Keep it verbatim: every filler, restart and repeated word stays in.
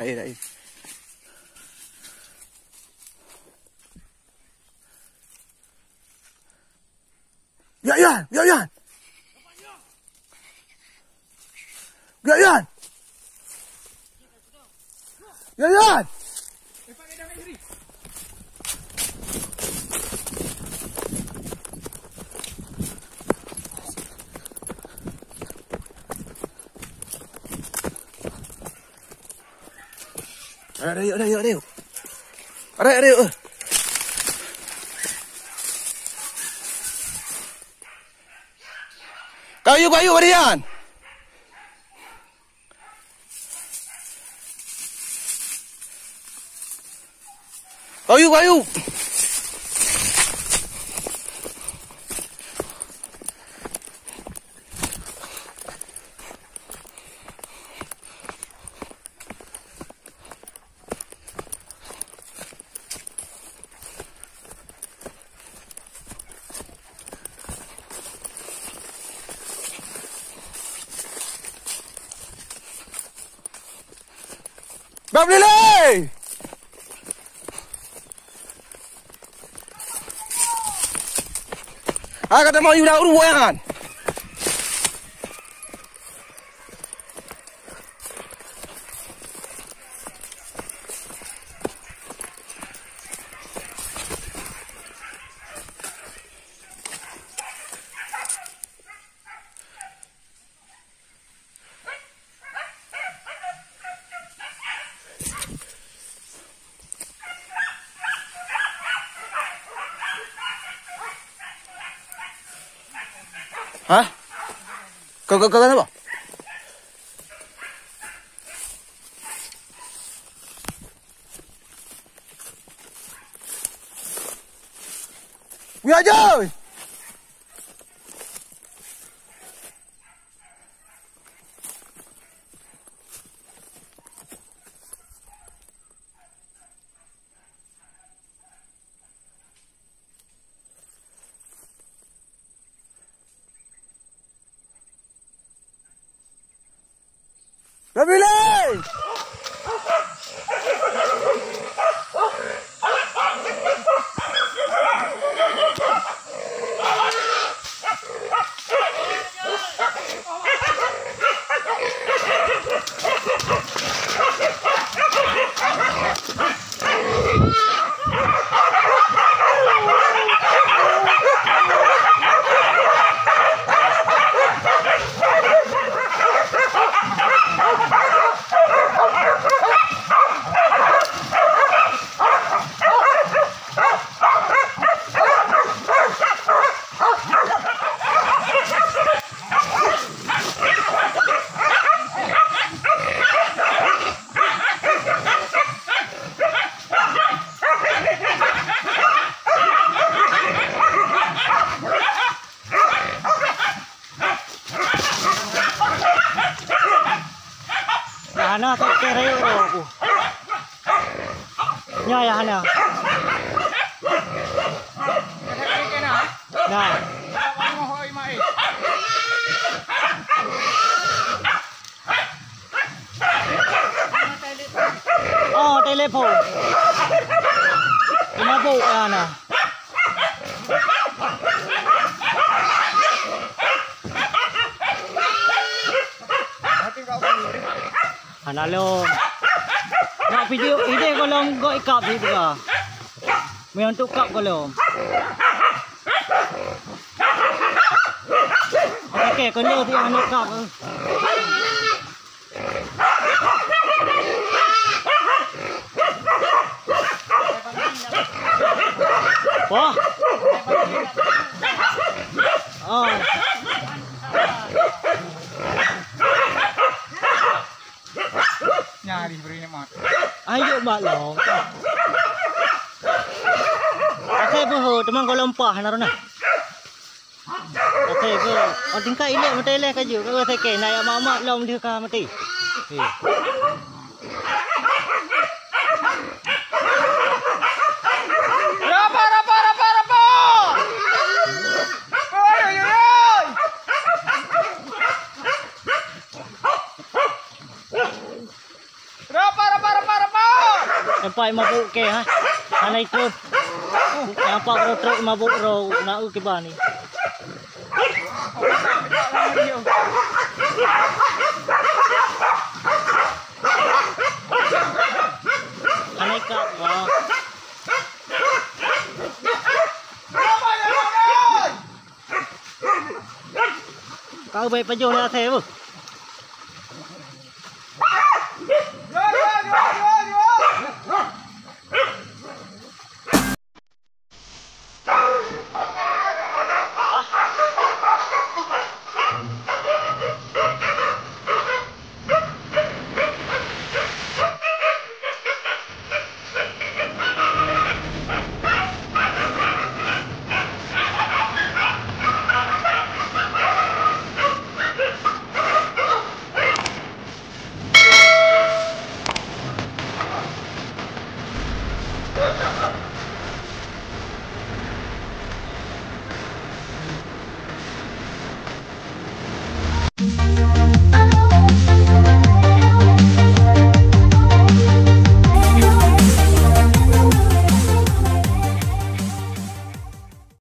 Lain, lain. Biak Yan, Biak Yan. Biak Yan. Biak Yan. Ayo, ayo, ayo, ayo. Ayo, ayo. Kayu, kayu, Marian. Ayub, Ayub! Bang Billy! Hai, kata mau yue dah urus buah nyan. Hah? Kau, kau, kau kenapa? Wih, aja! Bang Billy! Dah hana, tak kira yuk, bro, aku. Nya ya hana. Nah. Oh, telepon. Mabuk ya na. Hana lom. Nak video ideh golom gok ikap di buka. Meunyoe untuk kap golom. Oke, kena dia anak kap. Wah. Oh. Nyaris beri nikmat. Ayo, Mak Long. Akhé beuhe, teuma goh lom pah na rona. Akhé beuhe, oh, tingkat ilek meutai leh kaju, ka seke, na yak mak-mak lom lheuh ka mati. Hei. Rapa, rapa, rapa, rapa! Oi, oi, oi! Rapa, rapa, rapa, rapa! Nampak mabuk ke, ha? Hana ikut. Nampak bro truk mabuk bro, nak u kiban ni. Hana ikut, ha. Kau baik pajoh ya, saya, bu.